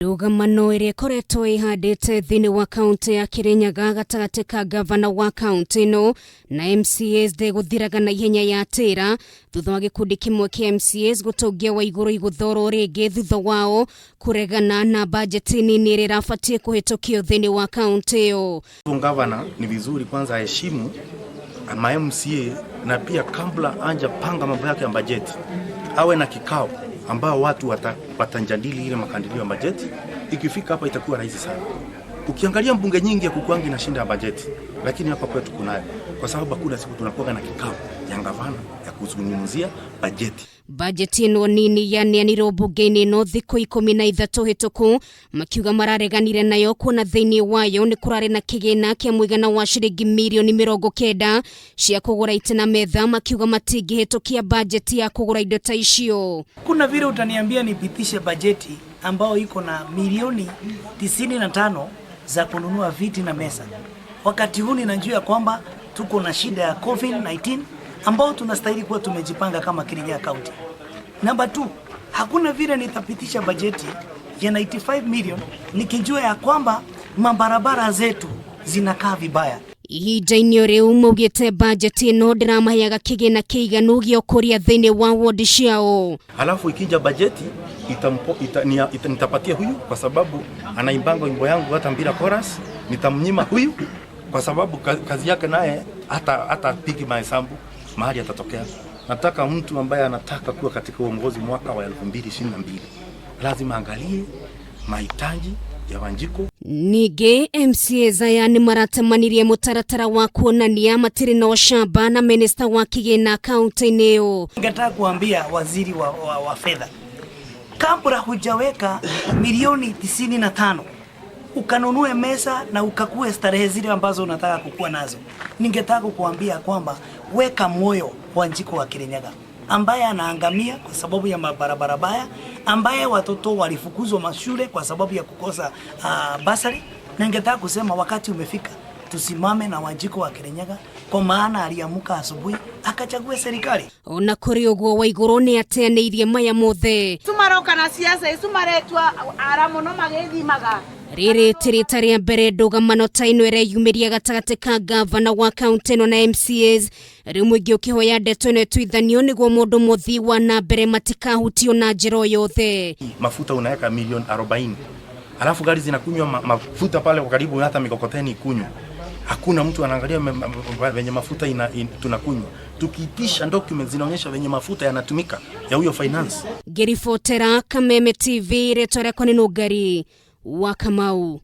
Ndũgamano ĩrĩa ĩkoretwo ĩhandĩte thĩinĩ wa kaunti ya Kirinyaga gatagatĩ ka gavana wa kaunti ĩno na MCAs ndĩgũthiraga na ihenya ya tĩra thutha wa gĩkundi kĩmwe kĩa MCAs gũtongia Waigũrũ igũthorwo rĩngĩ thutha wao kũregana na bajeti nini ĩrĩa ĩrabatiĩ kũhĩtũkio thĩinĩ wa kaunti ĩyo. Gavana ni vizuri kwanza aheshimu ma MCA na pia kabla anja panga mambo yake ya bajeti awe na kikao ambao watu watajadili ile makadirio ya bajeti. Ikifika hapa itakuwa rahisi sana. Ukiangalia mbunge nyingi ya kukwangi na shinda ya bajeti, lakini hapa kwetu kunayo, kwa sababu hakuna siku tunakuwa na kikao ya gavana ya kuzungumzia bajeti. Bajeti ĩno nini yaneanirwo mbunge-inĩ ĩno thikũ 13 hĩtũku, makiuga marareganire nayo kuona thĩinĩ wayo nĩ kũrarĩ na kĩgĩna kĩa mũigana wa ciringi mirioni 90 cia kũgũra itĩ na metha, makiuga matingĩhĩtũkia bajeti ya kũgũra indo ta icio. Kuna vile utaniambia nipitishe bajeti ambayo iko na milioni 95 za kununua viti na meza, wakati huu ninajua kwamba tuko na shida ya COVID-19 ambao tunastahili kuwa tumejipanga kama Kirinyaga County. Namba 2, hakuna vile nitapitisha bajeti ya 95 million nikijua ya kwamba mabarabara zetu zinakaa vibaya. Ihinda-inĩ o rĩu maugĩte bajeti ĩno ndĩramaheaga kĩgĩna kĩiganu gĩa ũkũria thĩinĩ wa wodi ciao. Halafu ikija bajeti itampo, ita, nia, ita, nitapatia huyu kwa sababu anaimbanga wimbo yangu hata bila chorus, nitamnyima huyu kwa sababu kazi yake naye hata pigi mahesabu mahali atatokea. Nataka mtu ambaye anataka kuwa katika uongozi mwaka wa 2022 lazima angalie mahitaji ya Wanjiku. Ningĩ MCAs aya nĩ maratemanirie mũtaratara wa kuonania matirĩ na ũcamba na minista wa kĩgĩna kaunti-inĩ ĩyo. Ningetaka kuambia waziri wa fedha, kabla hujaweka milioni 95 ukanunue meza na ukakue starehe zile ambazo unataka kukua nazo, ningetaka kukuambia kwamba weka moyo Wanjiku wa Kirinyaga ambaye anaangamia kwa sababu ya mabarabara baya, ambaye watoto walifukuzwa mashule kwa sababu ya kukosa basari. Na ningetaka kusema wakati umefika tusimame na Wanjiku wa Kirinyaga, kwa maana aliamuka asubuhi akachague serikali. Ona kũrĩ ũguo Waigũrũ nĩ ateanĩirie maya mothe. Tumaroka na siasa icu maretwa ara mũno magĩthimaga. Rĩrĩ ti rita rĩa mbere ndũgamano ta ĩno ĩreyumĩria gatagatĩ ka gavana wa kaunti ĩno na MCAs. Rĩu mũingĩ ũkĩhoya ndeto ĩno ĩtuithanio nĩguo mũndũ mũthii wa na mbere matikahutio na njĩra o yothe. Mafuta unaweka milioni 40, alafu gari zinakunywa mafuta pale kwa karibu hata mikokoteni ikunywa. Hakuna mtu anaangalia venye mafuta tunakunywa. Tukiitisha documents zinaonyesha venye mafuta yanatumika ya huyo finance. Ngĩribotera Kameme TV, rĩtwa rĩakwa nĩ Nũngari wa Kamau.